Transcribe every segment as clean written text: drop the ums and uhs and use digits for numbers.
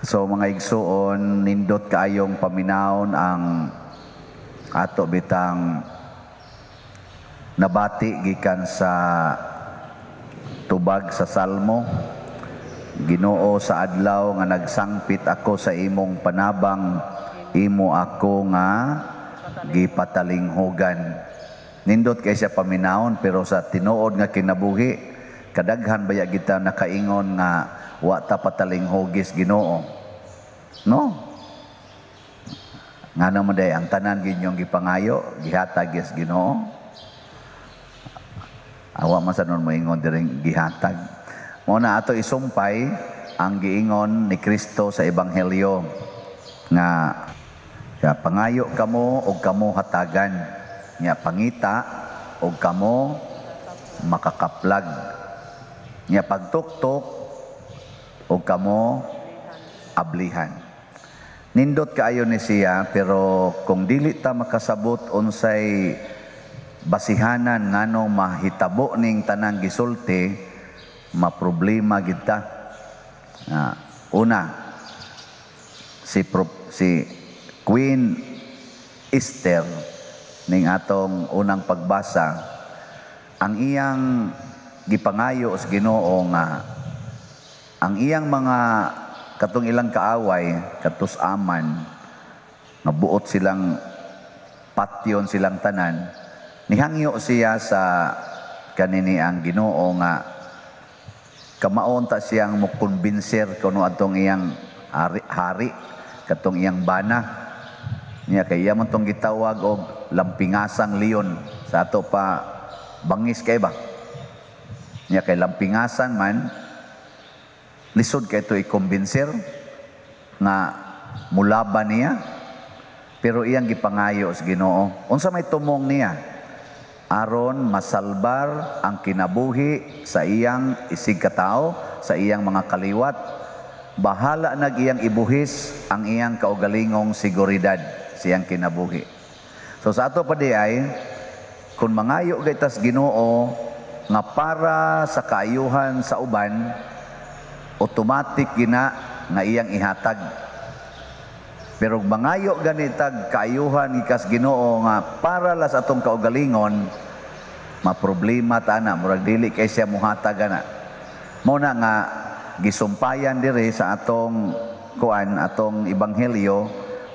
So mga igsuon, nindot kaayong paminawon ang ato bitang nabati gikan sa tubag sa Salmo. Ginoo, sa adlaw nga nagsangpit ako sa imong panabang, imo ako nga gipatalinghugan. Nindot kay siya paminawon, pero sa tinuod nga kinabuhi, kadaghan baya kita nakaingon nga wa ta patalinghugis Ginoo, no? Ngano man day ang tanan ginyong gipangayo gihatag gyud Ginoo? Awa man sa nun moingon diring gihatag. Mao na ato isumpay ang giingon ni Kristo sa Ebanghelyo nga ya, pangayo kamo og kamo hatagan. Nya pangita og kamo makakaplag. Nya pagtuktok og kamo ablihan. Nindot kaayo ni siya, pero kung dili ta makasabot unsay basihanan nganong mahitabo ning tanang gisulti, maproblema gid ta. Una, si Queen Esther ning atong unang pagbasa, ang iyang gipangayo sa Ginoo nga ang iyang mga katong ilang kaaway katus Aman nga buot silang patyon silang tanan, nihangyo siya sa kanini ang Ginoo nga kamaon ta siyang mokumbinser kuno atong iyang hari, katong iyang bana niya, kay iya man tong gitawag og lampingasang leon. Sa ato pa, bangis kay ba niya, kay lampingasan man, lisod kay ito i-kumbinser nga mulaban niya. Pero iyang gipangayo sa Ginoo, unsa may tumong niya aron masalbar ang kinabuhi sa iyang isig katao, sa iyang mga kaliwat, bahala nag iyang ibuhis ang iyang kaugalingong seguridad siyang kinabuhi. So sa ato pa di ay, kung mangayo gaytas Ginoo nga para sa kaayuhan sa uban, automatic gina nga iyang ihatag. Pero mangayo ganitag kaayuhan gikas Ginoo nga para la sa atong kaugalingon, maproblema ta na, murag dili kay siya muhatag ana. Mao na nga gisumpayan diri sa atong kuan, atong ebanghelyo,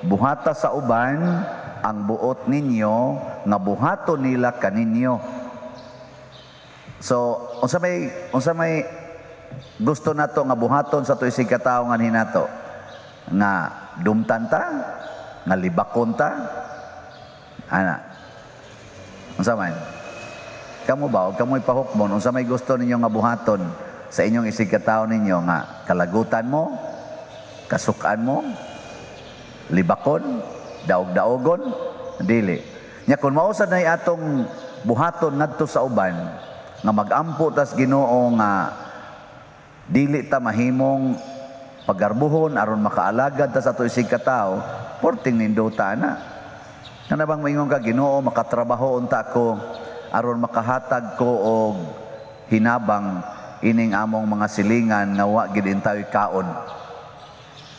buhata sa uban ang buot ninyo nga buhaton nila kaninyo. So unsa may gusto nato nga buhaton sa ato isig katawo nganhi nato? Nga dumtan ta, nga libakon ta, ana? Unsa man? Kamo ba, og kamo'y pahukmon, unsa may gusto ninyo nga buhaton sa inyong isig katawo ninyo? Nga kalagutan mo, kasukan mo, libakon, daog-daogon? Dili. Nya kung mao sad nay atong buhaton ngadto sa uban, nga magampo tas Ginoo nga dili ta mahimong pagarbuhon aron makaalagad ta sa ato isig katawo, porting nindota na. Kana bang moingon ka, "Ginoo, makatrabaho unta ko aron makahatag ko og hinabang ining among mga silingan nga wa gid intawi kaon."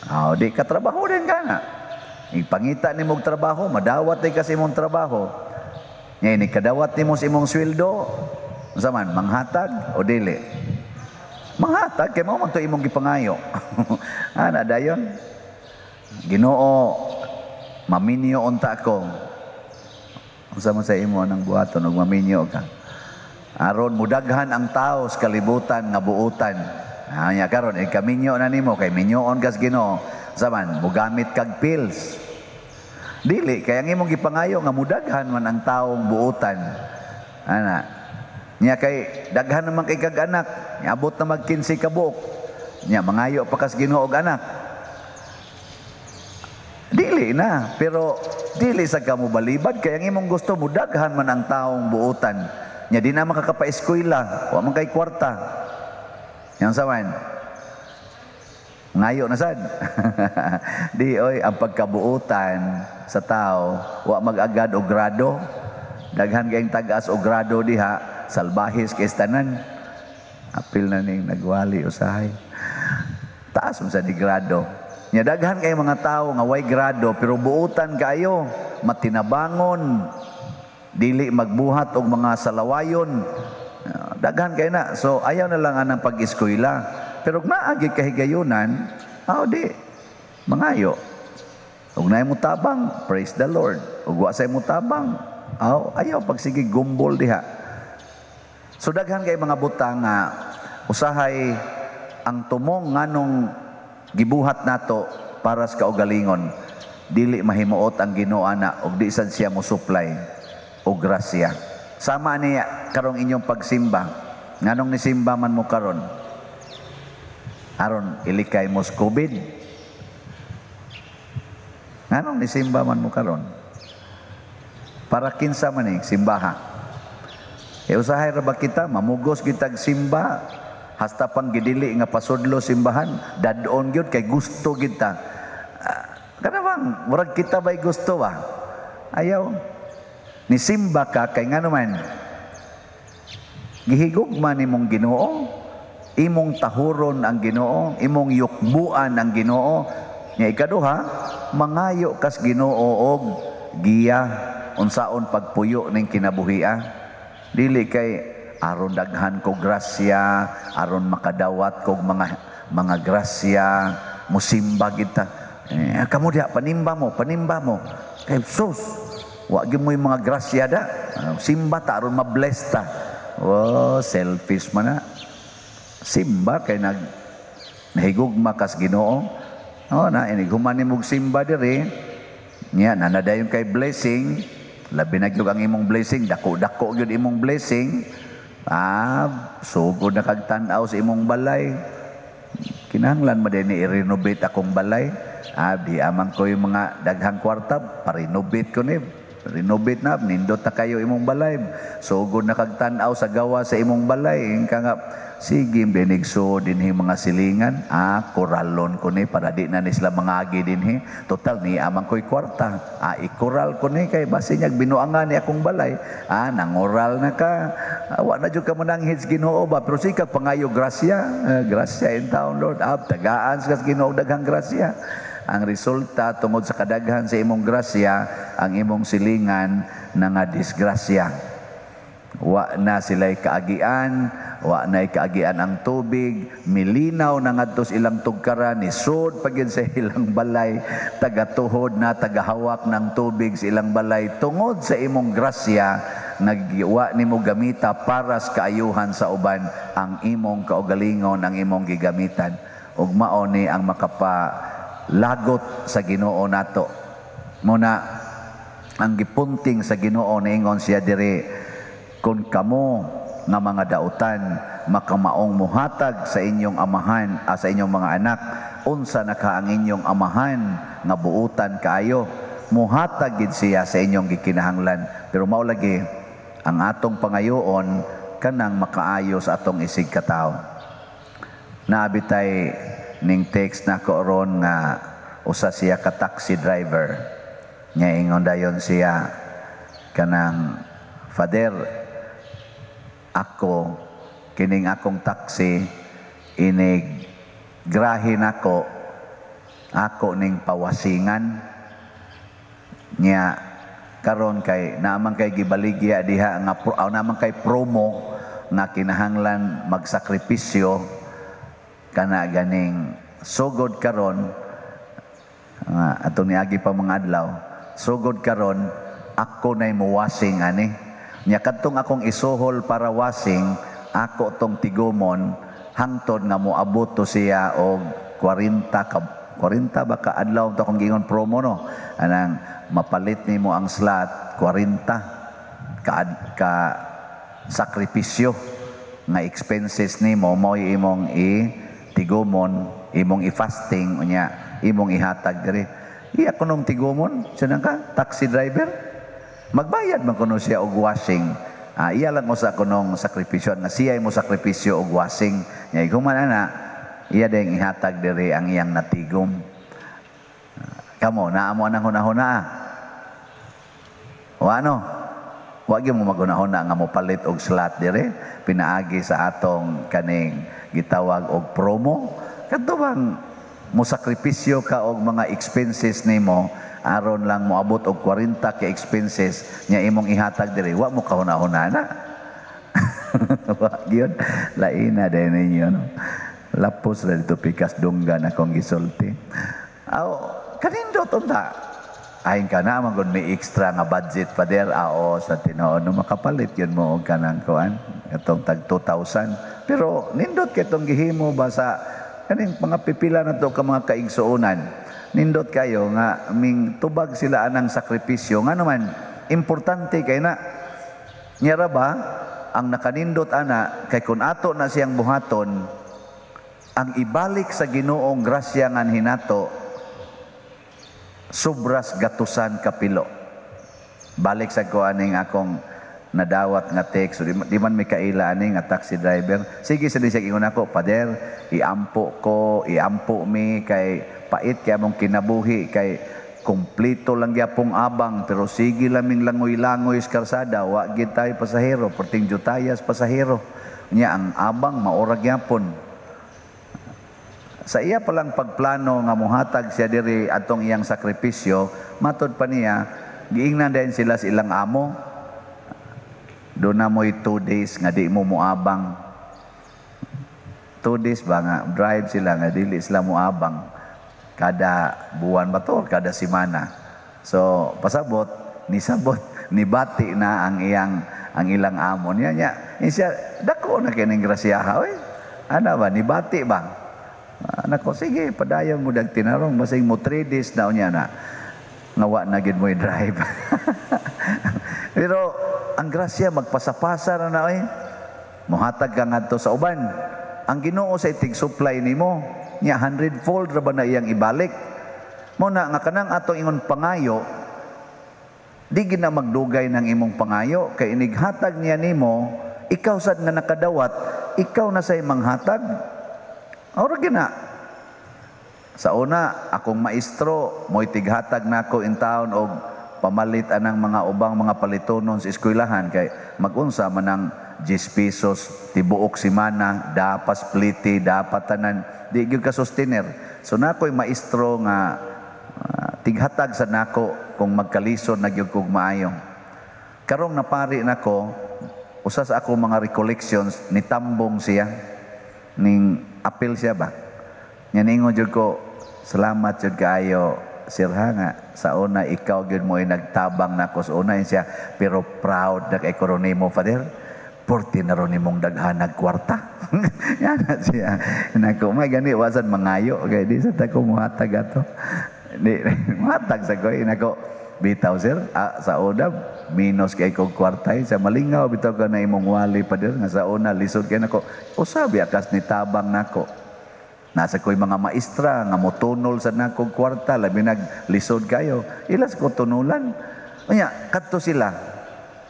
Aw, di katrabaho din ka na. Ipangita nimo og trabaho, madawat di kasi imong trabaho. Nya ini kadawat nimo sa imong sweldo, unsa man, manghatag o dili? Manghatag kay mao man to imong gipangayo. Ana dayon. "Ginoo, maminyo unta ko." Unsa man sa imo nang buhaton og maminyo ka? Aron mudaghan ang tao sa kalibutan nga buutan. Anya karon eh kaminyo na nimo kay minyoon kas Ginoo. Unsa man, mugamit kag pills? Dili kay ang imong gipangayo nga mudaghan man ang taong buutan. Ana. Nya kay daghan naman kay kag anak, niabot na mag 15 ka buok. Nya mangayo pa kas Ginoo og anak. Dili na, pero dili sa kamo balibad kay ang imong gusto mudaghan man ang taong buutan. Nya di na makakapaeskwela, wa man kay kwarta. Yan sa man. Ngayo na sad. Di oy, ang pagkabuutan sa tao wa mag-agad og grado. Daghan kayong tag-as og grado diha, salbahis kay tanan. Apil na ning nagwali usahay. Taas mo sa di grado. Nya daghan kay mga tao nga way grado pero buutan kaayo, matinabangon, dili magbuhat og mga salawayon. Daghan kay na. So ayaw na lang anang pag-eskwela. Pero kung naa gyud kahigayunan, aw di mangayo. Ug naay mo tabang, praise the Lord. Ug wa say mo tabang, aw ayaw pagsige gumbol diha. So daghan kay mga butang nga usahay ang tumong nganong gibuhat nato para sa kaugalingon, dili mahimuot ang Ginoo ana ug di sad siya mo supply og grasya. Sama niya karong inyong pagsimba. Nganong nisimba man mo karon? Aron ilikay mo sa COVID? Nganong nisimba man mo karon? Para kinsa man ning simbaha? E usahay ra ba kita mamugos kitag simba hasta pang gidili nga pasudlo simbahan, dadon gyud kay gusto kita. Kana bang murag kita bay gusto ba? Ayaw. Nisimba ka kay ngano man gihigugma nimong Ginoo, imong tahuron ang Ginoo, imong yukbuan ang Ginoo. Nya ikaduha, mangayo kas Ginoo og giya unsaon pagpuyo ning kinabuhia. Dili kay aron daghan ko grasya, aron makadawat kog mga grasya, musimba kita. Eh, kamo diha panimba mo, panimba mo. Kay sus, wa gyud mo yung mga grasya da. Simba ta aron ma-bless ta. Oh, selfish man na. Simba kay nahigugma kas Ginoo. Oh, na inig human nimog simba diri. Nya nanadayon kay blessing, labi na gyud ang imong blessing, dako-dako gyud imong blessing. Sugod na kag tan-aw sa imong balay. Kinahanglan man din i-renovate akong balay. Di amang ko yung mga daghang kwarta, pa-renovate ko ni. Renovate na, nindot na kayo imong balay. Sugod na kag tan-aw sa gawa sa imong balay. Ingka nga, sige, benigso dinhi mga silingan. Koralon ko ni, para di na ni sila mangagi dinhi. Total, ni amang ko'y kwarta. Ikoral ko ni, kay basi niyag binuangan ni akong balay. Nangoral na ka. Wa na jud ka mananghid sa Ginoo ba? Pero sikag pangayo grasya. Grasya in town, Lord. Tagaan sa Ginoo daghang grasya. Ang resulta, tungod sa kadaghan sa imong grasya, ang imong silingan na nga disgrasya. Wa na sila'y kaagian, wa na'y kaagian ang tubig, milinaw na ngadto sa ilang tugkaran, nisod pa gyud sa ilang balay, tagatuhod na, tagahawak ng tubig sa ilang balay. Tungod sa imong grasya, nagwa nimo gamita para sa kaayuhan sa uban, ang imong kaugalingon, ang imong gigamitan. Ug mao ni ang makapalagot sa Ginoo nato. Muna ang gipunting sa Ginoo, niingon siya diri, kung kamo nga mga dautan makamaong muhatag sa inyong amahan, sa inyong mga anak, unsa na ka ang inyong amahan nga buutan kaayo, muhatag gid siya sa inyong gikinahanglan. Pero mao lagi ang atong pangayoon kanang makaayo sa atong isig katawo. Naabitay ning text na ko ron nga usa siya ka taxi driver. Nya ingon dayon siya kanang, "Father, ako kining akong taxi inig grahe nako, ako ning pawasingan." Nya karon kay naman kay gibaligya diha nga naman kay promo nga kinahanglan magsakripisyo kana ganing sugod karon nga atong niagi pa mga adlaw, sugod karon ako nay muwasing ani. Nya kadtong akong isuhol para wasing, ako tong tigumon hangtod nga moabot to siya og 40 ka, 40 ba ka adlaw to akong giingon promo, no, anang mapalit nimo ang slot 40 ka sakripisyo nga expenses nimo, mo imong i tigumon, imong i-fasting, unya imong ihatag diri. Iya kunong tigumon siya ka taxi driver, magbayad man kuno siya og washing. Iya lang usa kunong sakripisyo nga siya mo sakripisyo og washing. Nya human ana, iya ding ihatag diri ang iyang natigom. Kamo naa mo anang hunahuna? Wa no? Wa gyud mo maghunahuna nga mopalit og slot dire pinaagi sa atong kaning gitawag og promo. Kadto bang Mo sakripisyo ka og mga expenses nimo aron lang moabot og 40 ka expenses nya imong ihatag diri, wa mo kahuna-huna na. Wa gyud. Laina din ninyo, no? Lapos ra dito pikas dunggan akong gisulti. Aw, kanindot unta. Ayon ka na, man may extra nga budget pa der, ao sa tinuod, no, makapalit yun mo og kanang kuan, katong tag 2,000. Pero nindot kay tong gihimo ba sa kaning mga pipila na to ka mga kaigsuonan. Nindot kayo nga ming tubag sila anang sakripisyo. Nga naman, importante kay na. Nyara ba, ang nakanindot ana, kay kung ato na siyang buhaton, ang ibalik sa Ginoong grasya nga hinato, sobras gatusan kapilo. Balik sa ko aning akong nadawat nga text. Di, di man may kaila ani nga taxi driver. Sige sa siya ingon ako, "Pader, iampo ko, iampo mi kay pait kay among kinabuhi kay kompleto lang gyapong abang pero sige laming langoy-langoy sa karsada, wa gid tayo pasahero, perting jutayas pasahero." Nya ang abang maura gyapon. Sa iya palang pagplano nga muhatag siya diri atong iyang sakripisyo, matod pa niya, giingnan din sila sa ilang amo, "Doon na mo'y 2 days nga di mo muabang." 2 days ba nga drive sila nga dili sila muabang kada buwan ba to or kada semana. So pasabot, nisabot, nibati na ang iyang ang ilang amo niya niya. Siya dako na kining grasyaha oy. Ana ba nibati ba? Anak ko, sige, padayon mo dag tinarong, basing mo 3 days na unya na nga wa na gid mo drive. Pero ang grasya magpasapasa na na oy. Muhatag ka ngadto sa uban. Ang Ginoo sa itig supply nimo, nya hundredfold ra ba na iyang ibalik. Mo na nga kanang atong ingon pangayo, di gid na magdugay ng imong pangayo kay inighatag niya nimo, ikaw sad nga nakadawat, ikaw na say manghatag. Ora gina. Sa una, akong maestro, mo'y tighatag nako in town og pamalit anang mga ubang mga palitonon sa eskwelahan kay magunsa man ang 10 pesos tibuok semana, dapat spliti, dapat tanan, di gyud ka sustainer. So nako'y maestro nga tighatag sa nako kung magkalisod na gyud kog maayo. Karong napari nako, usa sa ako mga recollections, ni tambong siya ning apil siya ba. Nya ningon jud ko, "Salamat jud kaayo, sir ha, nga sa una ikaw gyud mo nagtabang nako sa una." Siya, "Pero proud na kay ko nimo, Father. Porti na ron nimong daghanag kwarta." Yan na siya. Nako, may gani wasan mangayo kay di sa ta ko muhatag ato. Di muhatag sa ko nako. "Bitaw sir, sa una minus kay kog kwarta eh." Sa malingaw bitaw ka na imong wali, Pader, nga sa una lisod kay nako. Usabi akas ni tabang nako. Nasa ko'y mga maestra nga motunol sa nakong kwarta, labi nag lisod kayo. Ilas ko tunulan. Unya, kadto sila.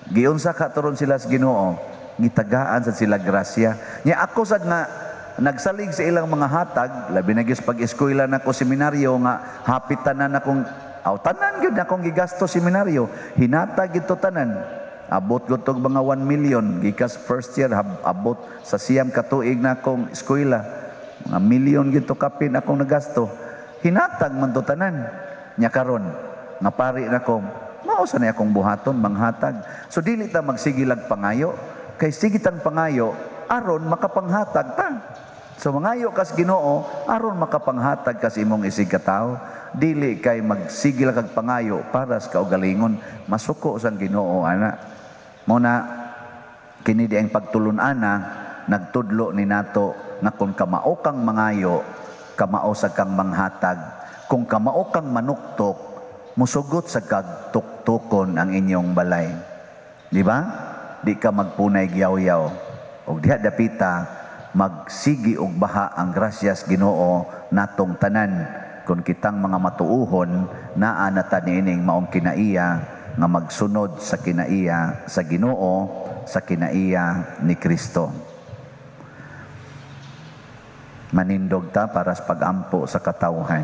Giunsa ka turon sila sa Ginoo, gitagaan sa sila grasya. Nya ako sad nga nagsalig sa ilang mga hatag, labi na gyud pag-eskwela nako seminaryo nga hapit tanan akong aw tanan gyud akong gigasto seminaryo, hinatag gyud to tanan. Abot gud tog mga 1 million gikas first year abot sa 9 ka tuig na akong eskwela. Mga milyon gyud to kapin akong nagasto. Hinatag man to tanan. Nya karon nga pari nako, mao sa na akong buhaton manghatag. So dili ta magsigilag pangayo kay sige tang pangayo aron makapanghatag ta. So mangayo kas Ginoo aron makapanghatag kas imong isig katawo. Dili kay magsigil kag pangayo para sa kaugalingon, masuko sang Ginoo ana. Mo na kini di ang pagtulun-ana nagtudlo ni nato nga kung kamao kang mangayo, kamao sa kang manghatag. Kung kamao kang manuktok, musugot sa kag tuktukon ang inyong balay. Di ba? Di ka magpunay giyaw-yaw. Og diha dapita magsigi og baha ang grasyas Ginoo natong tanan kung kitang mga matuuhon naa na ta niining maong kinaiya nga magsunod sa kinaiya sa Ginoo, sa kinaiya ni Kristo. Manindog ta para sa pagampo sa katawhan.